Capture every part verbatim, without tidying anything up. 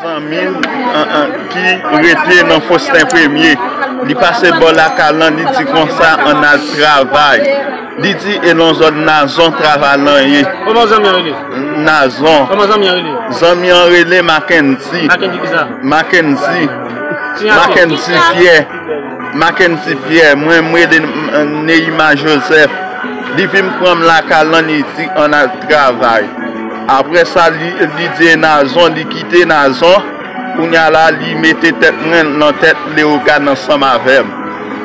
Zanmi m, an, an, ki rete nan Fosten Premye, li pase bò lakay lan, li di konsa, ann al travay. Li di e nan zòn Nazon travay lan ye. Kòman zanmi an rele? Nazon. Kòman zanmi an rele? Zanmi an rele Mackendy. Mackendy ki sa? Mackendy. Ti Nazon. Mackendy Pierre. Mackendy Pierre. Mwen, mwen rele, m, Neima Joseph. Li vin pran m lakay lan, li di ann al travay. Apre sa, li, li di e Nazon, li kite Nazon. Kounye a la, li mete tèt mwen nan tèt Leyogàn ansanm avè m.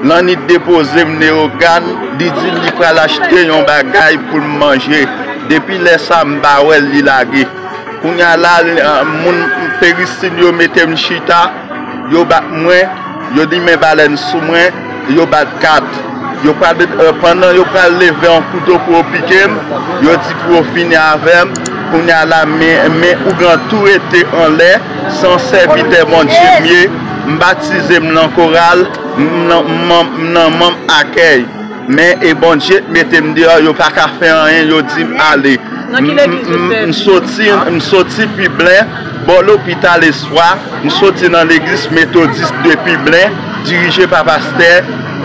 Lannwit depoze m Leyogàn, li di li pral achte yon bagay pou m manje. Depi lè sa, m pa wè l, li lage. Kounye a la, moun Peristil yo mete m chita, yo bat mwen, yo limen balèn sou mwen, yo bat kat. Yo pral, eh, pandan yo pral leve yon kouto pou yo pike m, yo di pou yo fini avè m. Kounye a la, men, men ougan tou rete anlè, se yon sèvitè Bondye m ye, m batize m nan koral, m nan, m nan, m nan manm akèy. Men e Bondye k mete m deyò, yo pa ka fè anyen, yo di m ale. Nan ki legliz ou sèvi? M, m, m soti, m soti Piblen, bò lopital Espwa, m soti nan legliz Metodis de Piblen, dirije pa pastè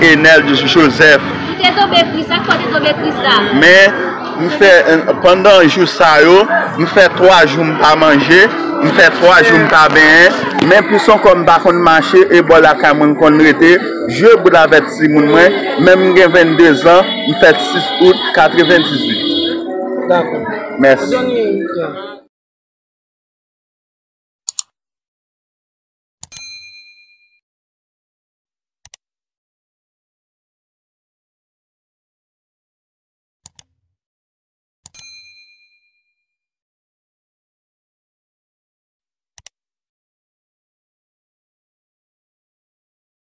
Enèl Joseph. Ou te tonbe Kris, sa k fè w te tonbe Kris la? Men, m fè, pandan jou sa yo, m fè twa jou m pa manje, m fè twa jou m pa benyen, men plis ankò m pa konn mache, e bò lakay mwen m konn rete, jwe boul avèk timoun mwen, men m gen vennde zan, m fèt sis out katrevendizuit. Dakò. Mèsi. Donye,